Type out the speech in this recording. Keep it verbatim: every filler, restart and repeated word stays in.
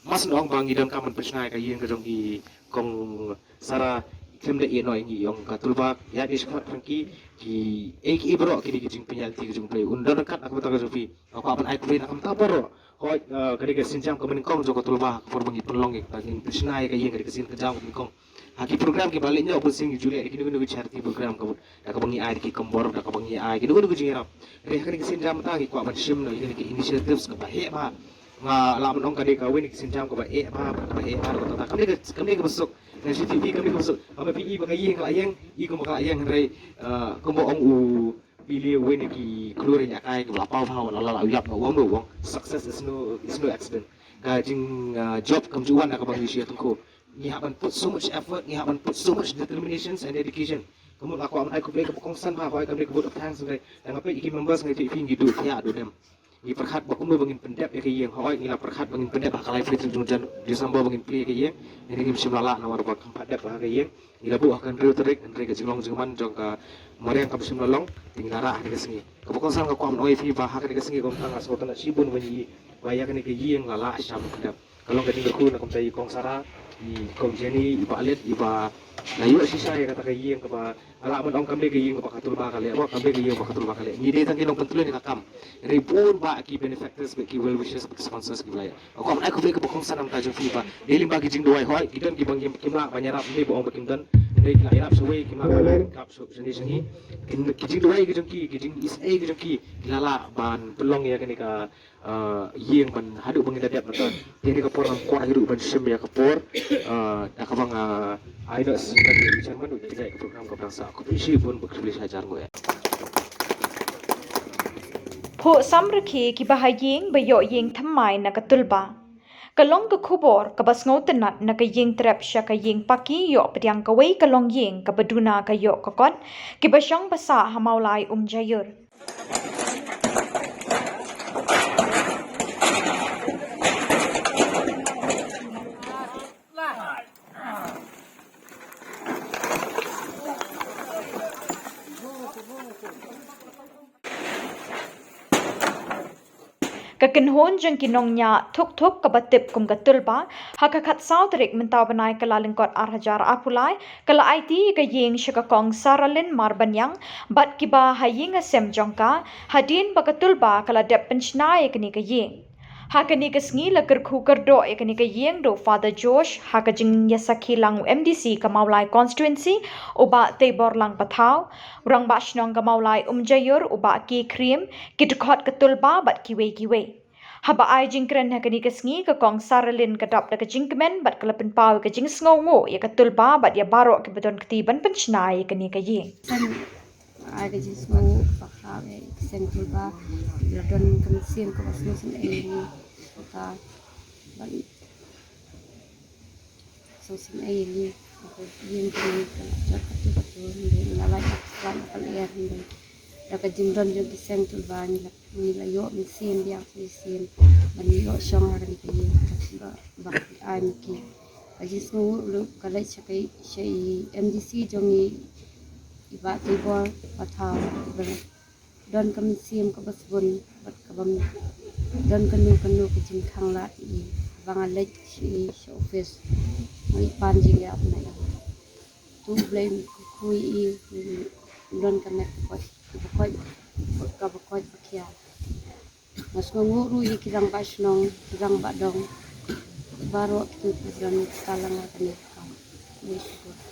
Mas nong ba ngi donkam ban pynshna ïa ka ïing ka jong i Kong Sara, khlem da ïeh noh ïa ngi ïong ka Tulba, ïa ki shkmat pyrkhat ki, ki, eh, ki baroh kine ki jingpynïaid lynti ki jong u Blei. Un don ryngkat na ka bynta ka jong phi. Nga kwah ban ai khublei na ka bynta baroh. Hooid, eh, ka dei ka sienjam kaba nyngkong jong ka Tulba, ka por ba ngi pynlong ïa ka, ngin pynshna ïa ka ïing, ka dei ka sienjam kaba nyngkong. Ha ki program kiba leit noh bun sien ngi ju leh da kino kino ki charity program, kaba, da kaba ngi ai da ki kombor, da kaba ngi ai kino kino ki jingïarap. Hynrei ha kane ka sienjam mynta ngi kwah ban shim noh ïa kane ka initiatives kaba heh bha. Nga lah ban ong ka dei kawei na ki sienjam kaba heh bha, kaba heh bha, kaba tata. Kam dei ka, kam dei kaba suk. Nga shu tip phi kam dei kaba suk. Haba phi i ba ka ïing ka la ïeng, i kumba ka la ïeng, hynrei, eh, kumba ong u Billy, uwei na ki khlur ïalehkai kaba la paw bha, la la la ïap, u ong, u ong, success is no, is no accident. Ka jing, eh, jop kam ju wan da kaba ngi shu ïatyngkhuh. Ngi hap ban put so much effort, ngi hap ban put so much determinations and dedication. Ka mut nga kwah ban ai khublei kaba kongsan bha, hooid, kam dei ka vote of thanks, hynrei tang nga peit ïa ki members, nga ïa phi ngi duh thiah duh dem. Ngi pyrkhat ba kumno ba ngin pyndep ïa ka ïing, hooid, ngi la pyrkhat ba ngin pyndep ha ka lai phi jong jan December ba ngin plie ïa ka ïing. Ngi ngim shym la lah namar ba kam pat dep ha ka ïing. Ngi la buh ha ka hynriew tarik, hynrei ka jinglong jingman jong ka mariang kam shym la long, te ngi la rah ha kane ka sngi. Kaba kongsan nga kwah ban ong ïa phi ba ha kane ka sngi kumta nga sngewtynnat shibun ba ngi, ba ïa kane ka ïing la lah sham pyndep. Ka long ka jingkyrkhu na kumta i Kong Sara, i Kong Jenny, i Bah Lit, iba la ïoh shisha ïa kata ka ïing kaba, nga lah ban ong kam dei ka ïing kaba ka Tulba ka leh, ba kam dei ka ïing ba ka Tulba ka leh. Ngi dei tang ki nongpyntlun ïa ka kam. Hynrei bun bah ki benefactors, bah ki well wishers, bah ki sponsors kiba la ïa. Nga kwah ban ai khublei kaba kongsan na ka bynta jong phi ba dei lyngba ki jingduwai, hooid, ki don kiba ngim, kim lah ban ïarap, hynrei ba ong ba kim don. Hynrei ki la ïarap shawei, kim lah ban ïarap shawei shane sha ngi. Ki, ki jingduwai ki jong ki, ki jingisynei ki jong ki, ki la lah ban pynlong ïa kane ka, ah, ïing ban haduh ba ngin da dep mynta. Te kane ka por nga kwah hi ruh ban shim ïa ka por, ah, da kaba nga, ah, ai noh shisien ïa u chairman u pynjah ïa ka program kaba dang sah. Khublei shibun, khublei shihajar nguh. Phuh samrkhie kiba ha ïing ba ïoh ïing thymmai na ka Tulba. Ka long ka khubor kaba sngewtynnat na ka ïing Trep sha ka ïing Paki, ïoh pdiang kawei ka longïing kaba duna ka ïoh ka kot, kiba shong ba sah ha Mawlai Umjaiur. Ka kynhun jong ki nongñiah thuk thuk kaba tip kum ka Tulba, ha ka khatsaw tarik mynta u bnai Kyllalyngkot ar hajar arphew lai, ka la aiti ïa ka ïing sha ka Kong Saralin Marbaniang bad kiba ha ïing ha sem jong ka, hadien ba ka Tulba ka la dep pynshna ïa kane ka ïing. Ha kane ka sngi la kyrkhu kyrdoh ïa kane ka ïing da u Father Josh, ha ka jingïasakhi lang u M D C ka Mawlai constituency, u Bah Teibor Langpathaw, u Rangbah Shnong ka Mawlai Umjaiur, u Bah K Krim, ki dkhot ka Tulba bad kiwei kiwei. Haba ai jingkren ha kane ka sngi, ka Kong Saralin ka dap da ka jingkmen bad ka la pynpaw ïa ka jingsngewnguh ïa ka Tulba bad ïa baroh kiba don kti ban pynshna ïa kane ka ïing. Ai ka jingsngewnguh ba khlaw ïa ka seng Tulba, la don ka mynsiem kaba sngewsynei ïa ngi. Ka ban sngewsynei ïa ngi, ka ïing ka ngi ka la jot katto katto, hynrei ngi la lait, lait na ka lyer, hynrei da ka jingdon jong ki seng Tulba ngi la, ngi la ïoh mynsiem biang shisien ban ïoh shong ha kane ka ïing ba, ba ai ma ki. Ka jingsngewnguh ruh ka leit sha ka, sha i M D C jong ngi, i Bah Teibor Pathaw, iba don ka mynsiem kaba sbun bad kaba don kano kano ka jingkhang lad ïa i, ba nga leit sha i sha office, nga leit pan jingïarap na i. To U Blei un kyrkhu ïa i, un don ka met kaba koit, kaba koit, kaba koit ba khia. Nga sngewnguh ruh ïa ki rangbah shnong, ki rangbah dong, baroh kito kiba don kita lang ha kane ka kam. Ngi sngewbha.